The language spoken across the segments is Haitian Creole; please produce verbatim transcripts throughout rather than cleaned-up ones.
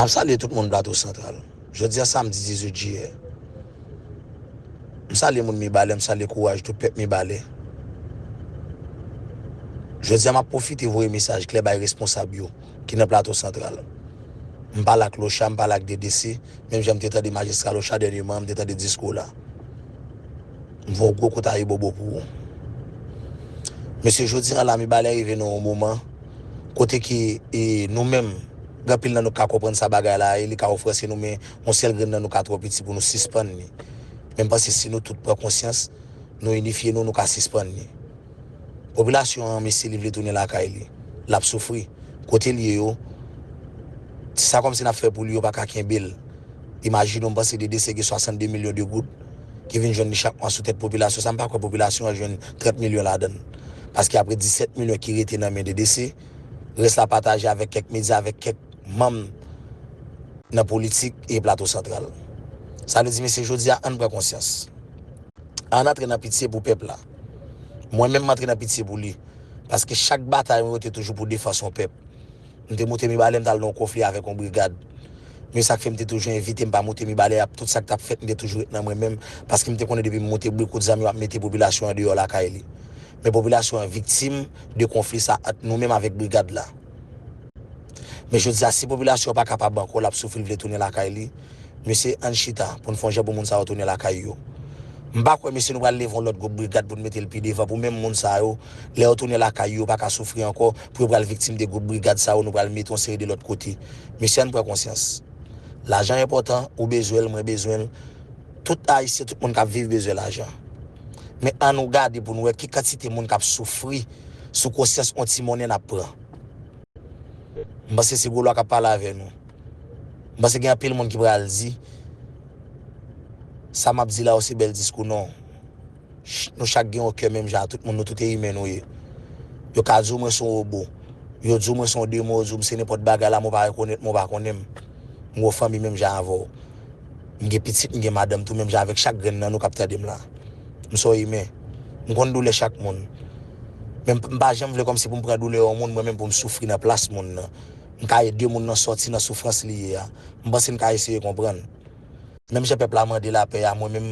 M ap salye tout moun Plato Santral. Jodi a samdi dizuit jiyè. M salye moun Mibalè, m salye kouraj tout pèp Mibalè. Jodi a m ap pwofite voye mesaj klè bay responsab yo ki nan Plato Santral. M pale ak Locha, m pale ak D D C, menm jan m te tande Majistra Locha dènyèman, m te tande diskou la. M voye yon gwo kout ayibobo pou ou. Mesye, jodi a la, Mibalè rive nan yon moman kote ke, e, nou menm, gen anpil nan nou ka konprann sa bagay la ye, li ka ofranse nou, men yon sèl grenn nan nou ka twò piti pou nou sispann li. Men m panse si nou tout pran konsyans, nou inifye nou, nou ka sispann li. Popilasyon an, mesye, li vle tounen lakay li. L ap soufri. Kote l ye yo, ti sa kòmsi n ap fè pou li, yo pa ka kenbe l. Imajine w, m panse D D C gen swasannde milyon de goud ki vin jwenn li chak mwa sou tèt popilasyon sa. M pa kwè popilasyon an jwenn trant milyon ladan l. Paske apre disèt milyon ki rete nan men D D C, rès la pataje avèk kèk medya, avèk kèk manm nan politik e Plato Santral. Sa vle di, mesye, jodi a, ann pran konsyans. Ann antre nan pitye pou pèp la. Mwen menm, m antre nan pitye pou li. Paske chak batay mwen yo te toujou pou defans yon pèp. M te moute Mibalè, m t al nan yon konfli avèk yon brigad. Men sa k fè m te toujou evite, m pa moute Mibalè, ap tout sa k t ap fèt, m te toujou ret nan mwen menm, paske m te konnen depi m moute bri kout zam yo ap mete popilasyon an deyò lakay li. Men popilasyon an viktim de konfli sa ant nou menm avèk brigad la. Men jodi a, si popilasyon an pa kapab ankò, l ap soufri, l vle tounen lakay li, mesye, ann chita pou n fè yon jan pou moun sa yo tounen lakay yo. M pa kwè, mesye, nou pral leve yon lòt gwoup brigad pou n mete l pi devan pou menm moun sa yo, lè yo tounen lakay yo, yo pa ka soufri ankò, pou yo pral viktim de gwoup brigad sa yo, nou pral mete yon seri de lòt kote. Mesye, ann pran konsyans. Lajan enpòtan, ou bezwen l, mwen bezwen l. Tout Ayisyen, tout moun k ap viv bezwen lajan. Men ann nou gade pou n wè ki kantite moun k ap soufri sou konsyans yon ti monnen n ap pran. M panse se Gwo Lwa k ap pale avè nou. M panse gen anpil moun ki pral di, sa m ap di la yo se bèl diskou, non. Ch-, nou chak gen yon kè menm jan a tout moun, nou tout e imen nou ye. Yo ka di w mwen se yon wobo. Yo di w mwen se yon demon, yo di w m se nenpòt bagay, la mwen pa rekonèt mwen, w pa konnen m. M gen yon fanmi menm jan avè w. M gen pitit, m gen madanm tou, menm jan avèk chak grenn nan nou k ap tande m la. M se yon imen. M konn doulè chak moun. Men m, m pa janm vle kòmsi pou m pran doulè yon moun, mwen menm pou m soufri nan plas moun nan. M ka ede moun nan sòti nan soufrans li ye a. M panse n ka eseye konprann. Menm jan pèp la mande lapè a, mwen menm,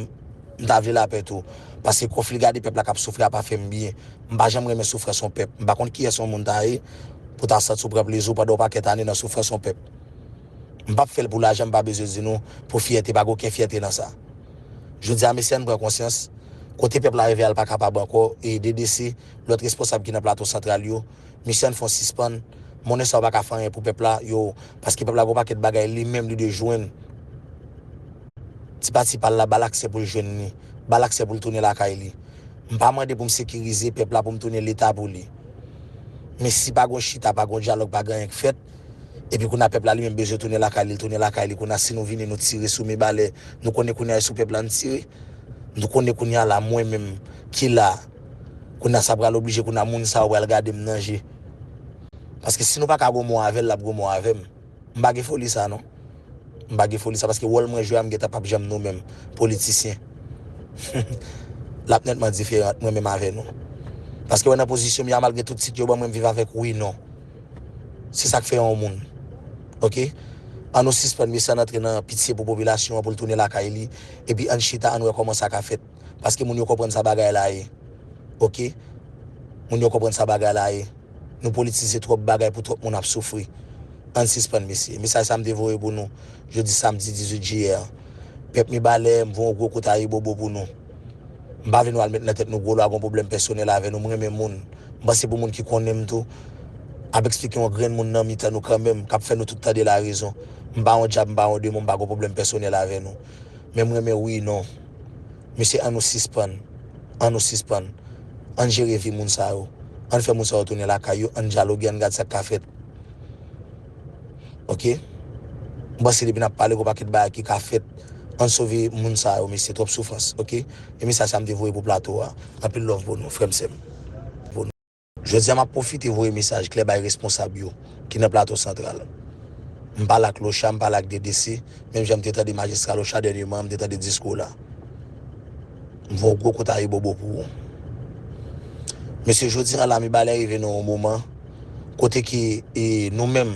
m ta vle lapè tou. Paske konfli gade pèp la k ap soufri a pa fè m byen. M pa janm renmen soufrans yon pèp. M pa konn kiyès yon moun ta ye pou ta santi w pran plezi w pandan yon pakèt ane nan soufrans yon pèp. M p ap fè l pou lajan, m pa bezwen di nou pou fyète, pa gen okenn fyète nan sa. Jodi a, mesye, ann pran konsyans. Kote pèp la reveye a, l pa kapab ankò, e D D C, lòt responsab ki nan Plato Santral yo, mesye, ann fè yon sispann. Monnen sa yo pa ka fè anyen pou pèp la, yo, paske pèp la gen yon pakèt bagay li menm li dwe jwenn. Ti pati pa l la, ba l aksè pou l jwenn li. Ba l aksè pou l tounen lakay li. M pa mande pou m sekirize pèp la, pou m tounen Leta pou li. Men si pa gon chita, pa gon dyalòg, pa gen anyen k fèt, epi kounye a pèp la li menm bezwen tounen lakay li, l tounen lakay li. Kounye a si nou vini, nou tire sou Mibalè, nou konnen kounye a e sou pèp la n tire. Nou konnen kounye a la, mwen menm ki la, kounye a sa pral oblije, kounye a moun sa yo pral gade m nan je. Paske si nou pa ka gwo mo avè l, l ap gwo mo avè m. M pa gen foli sa non. M pa gen foli sa paske wòl mwen jwe a, m gentan p ap janm nou menm politisyen. L ap nètman diferan ant mwen menm avè nou. Paske wè nan pozisyon m ye a, malgre tout tit yo ban mwen, m viv avèk wi non. Se sa k fè yon moun. Oke? Ann nou sispann mesye, ann antre nan pitye pou popilasyon an pou l tounen lakay li. Epi ann chita, ann wè kòman sa ka fèt. Paske moun yo konprann sa bagay la ye. Oke? Moun yo konprann sa bagay la ye. Nou politize twòp bagay pou twòp moun ap soufri. Ann sispann, mesye. Mesaj sa m te voye pou nou jodi samdi dizuit jiyè a. Pèp Mibalè, m voye yon gwo kout ayibobo pou nou. M pa vle nou al met nan tèt nou Gwo Lwa gon pwoblèm pèsonèl avè nou. M renmen moun. M panse pou moun ki konnen m tou, ap eksplike yon grenn moun nan mitan nou kanmenm, k ap fè nou tout tande larezon. M pa yon dyab, m pa yon demon, m pa gon pwoblèm pèsonèl avè nou. Men m renmen wi non. Mesye, ann nou sispann. Ann nou sispann. Ann jere vi moun sa yo. Ann fè moun sa yo tounen lakay yo. Ann dyaloge, ann gad sa k ka fèt. Oke? M panse depi n ap pale, gon pakèt bagay ki ka fèt. Ann sove moun sa yo, mesye, twòp soufrans, oke? E mesaj sa m te voye pou plato a. Anpil love pou nou, frè m, sè m. Jodi a, m ap pwofite voye mesaj klè bay responsab yo ki nan Plato Santral. M pale ak Locha, m pale ak D D C, menm jan m te tande Majistra Locha dènyèman, m te tande diskou la. M voye yon gwo kout ayibobo pou ou. Mesye, jodi a la, Mibalè rive nan yon moman kote ke, e, nou menm,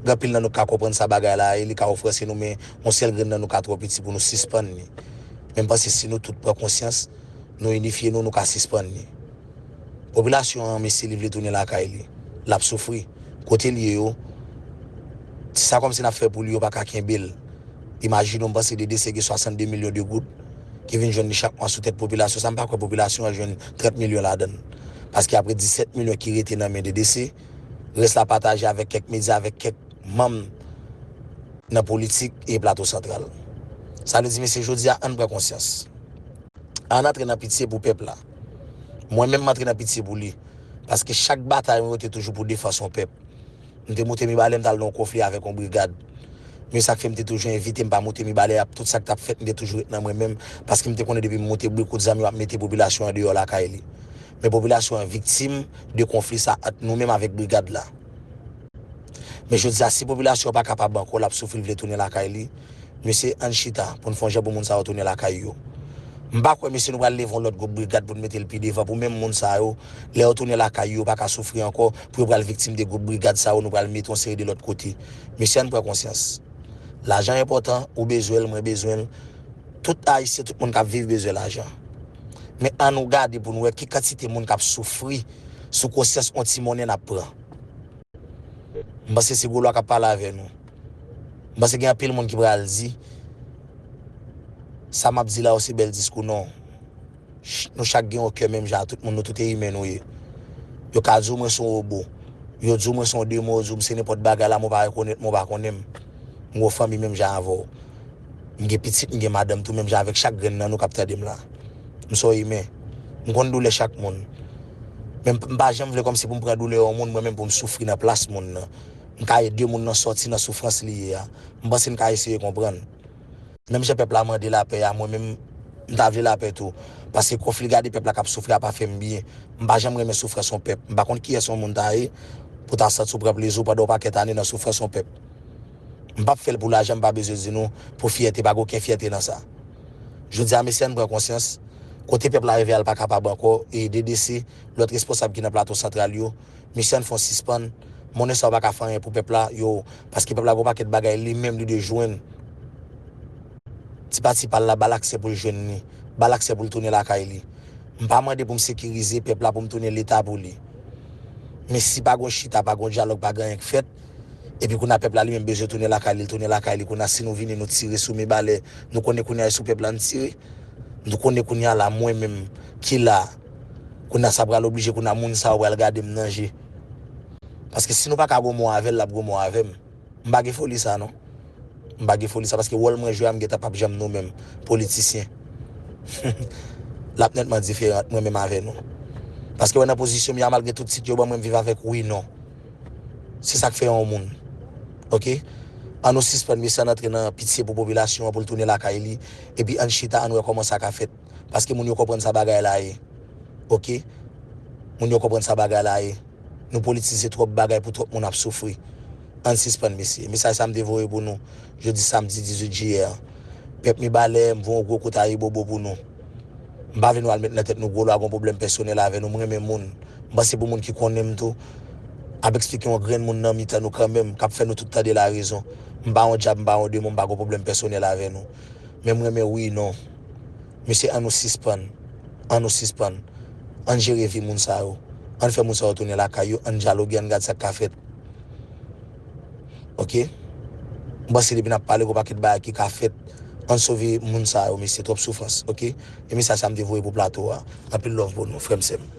Gen anpil nan nou ka konprann sa bagay la ye, li ka ofranse nou, men yon sèl grenn nan nou ka twò piti pou nou sispann li. Men m panse si nou tout pran konsyans, nou inifye nou, nou ka sispann li. Popilasyon an, mesye, li vle tounen lakay li. L ap soufri. Kote l ye yo, ti sa kòmsi n ap fè pou li yo pa ka kenbe l. Imajine w, m panse D D C gen swasannde milyon de goud ki vin jwenn li chak mwa sou tèt popilasyon sa. M pa kwè popilasyon an jwenn trant milyon ladan l. Paske apre disèt milyon ki rete nan men D D C, rès la pataje avèk kèk medya, avèk kèk manm nan politik e Plato Santral. Sa vle di, mesye, jodi a, ann pran konsyans. Ann antre nan pitye pou pèp la. Mwen menm, m antre nan pitye pou li. Paske chak batay mwen yo te toujou pou defans yon pèp. M te moute Mibalè, m t al nan yon konfli avèk yon brigad. Men sa k fè m te toujou envite m pa moute Mibalè, ap tout sa k t ap fèt, m te toujou ret nan mwen menm, paske m te konnen depi m moute bri kout zam yo ap mete popilasyon an deyò lakay li. Men popilasyon an viktim de konfli sa ant nou menm avèk brigad la. Men jodi a, si popilasyon an pa kapab ankò, l ap soufri, l vle tounen lakay li, mesye, ann chita pou n fè yon jan pou moun sa yo tounen lakay yo. M pa kwè, mesye, nou pral leve yon lòt gwoup brigad pou n mete l pi devan pou menm moun sa yo, lè yo tounen lakay yo, yo pa ka soufri ankò, pou yo pral viktim de gwoup brigad sa yo, nou pral mete yon seri de lòt kote. Mesye, ann pran konsyans. Lajan enpòtan, ou bezwen l, mwen bezwen l. Tout Ayisyen, tout moun k ap viv bezwen lajan. Men ann nou gade pou n wè ki kantite moun k ap soufri sou konsyans yon ti monnen n ap pran. M panse se Gwo Lwa k ap pale avè nou. M panse gen anpil moun ki pral di, sa m ap di la yo se bèl diskou, non. Ch-, nou chak gen yon kè menm jan, tout moun, nou tout e imen nou ye. Yo ka di w mwen se yon wobo. Yo di w mwen se yon demon, yo di w m se nenpòt bagay la, men w pa rekonèt mwen, w pa konnen m. M gen yon fanmi menm jan avè w. M gen pitit, m gen madanm tou, menm jan avèk chak grenn nan nou k ap tande m la. M se yon imen. M konn doulè chak moun. Men m, m pa janm vle kòmsi pou m pran doulè yon moun, mwen menm pou m soufri nan plas moun nan. M ka ede moun nan sòti nan soufrans li ye a. M panse n ka eseye konprann. Menm jan pèp la mande lapè a, mwen menm, m ta vle lapè tou. Paske konfli gade pèp la k ap soufri a pa fè m byen. M pa janm renmen soufrans yon pèp. M pa konn kiyès yon moun ta ye pou ta santi w pran plezi w pandan yon pakèt ane nan soufrans yon pèp. M p ap fè l pou lajan, m pa bezwen di nou pou fyète, pa gen okenn fyète nan sa. Jodi a, mesye, ann pran konsyans. Kote pèp la rive a, l pa kapab ankò, e D D C, lòt responsab ki nan Plato Santral yo, mesye, ann fè yon sispann. Monnen sa yo pa ka fè anyen pou pèp la, yo, paske pèp la gen yon pakèt bagay li menm li dwe jwenn. Ti pa ti pa l la, ba l aksè pou l jwenn li. Ba l aksè pou l tounen lakay li. M pa mande pou m sekirize pèp la, pou m tounen leta pou li. Men si pa gon chita, pa gon dyalòg, pa gen anyen k fèt, epi kounye a pèp la li menm bezwen tounen lakay li, l tounen lakay li. Kounye a si nou vini, nou tire sou Mibalè, nou konnen kounye a e sou pèp la n tire. Nou konnen kounye a la, mwen menm ki la, kounye a sa pral oblije, kounye a moun sa yo pral gade m nan je. Paske si nou pa ka gwo mo avè l, l ap gwo mo avè m. M pa gen foli sa non. M pa gen foli sa paske wòl mwen jwe a m gentan p ap janm nou menm politisyen. L ap nètman diferan ant mwen menm avè nou. Paske wè nan pozisyon m ye a malgre tout tit yo ban mwen m viv avèk wi non. Se sa k fè yon moun. Oke? An nou sispann mesye ann antre nan pitye pou popilasyon an pou l tounen lakay li. Epi ann chita ann wè kòman sa ka fèt. Paske moun yo konprann sa bagay la ye. Oke? Moun yo konprann sa bagay la ye. Nou politize twòp bagay pou twòp moun ap soufri. Ann sispann mesye. Mesaj sa m te voye pou nou jodi samdi dizuit jiyè a. Pèp Mibalè, m voye yon gwo kout ayibobo pou nou. M pa vle nou al met nan tèt nou Gwo Lwa gon pwoblèm pèsonèl avè nou. M renmen moun. M panse pou moun ki konnen m tou ap eksplike yon grenn moun nan mitan nou kanmenm, k ap fè nou tout tande larezon. M pa yon dyab, m pa yon demon, m pa gon pwoblèm pèsonèl avè nou. Men m renmen wi non. Mesye, ann nou sispann. Ann nou sispann. Ann jere vi moun sa yo. Ann fè moun sa yo tounen lakay yo. Ann dyaloge, ann gad sa k ka fèt. Oke? M panse depi n ap pale, gon pakèt bagay ki ka fèt. Ann sove moun sa yo, mesye, twòp soufrans. Oke? E mesaj sa m te voye pou plato a. Anpil love pou nou, frè m, sè m.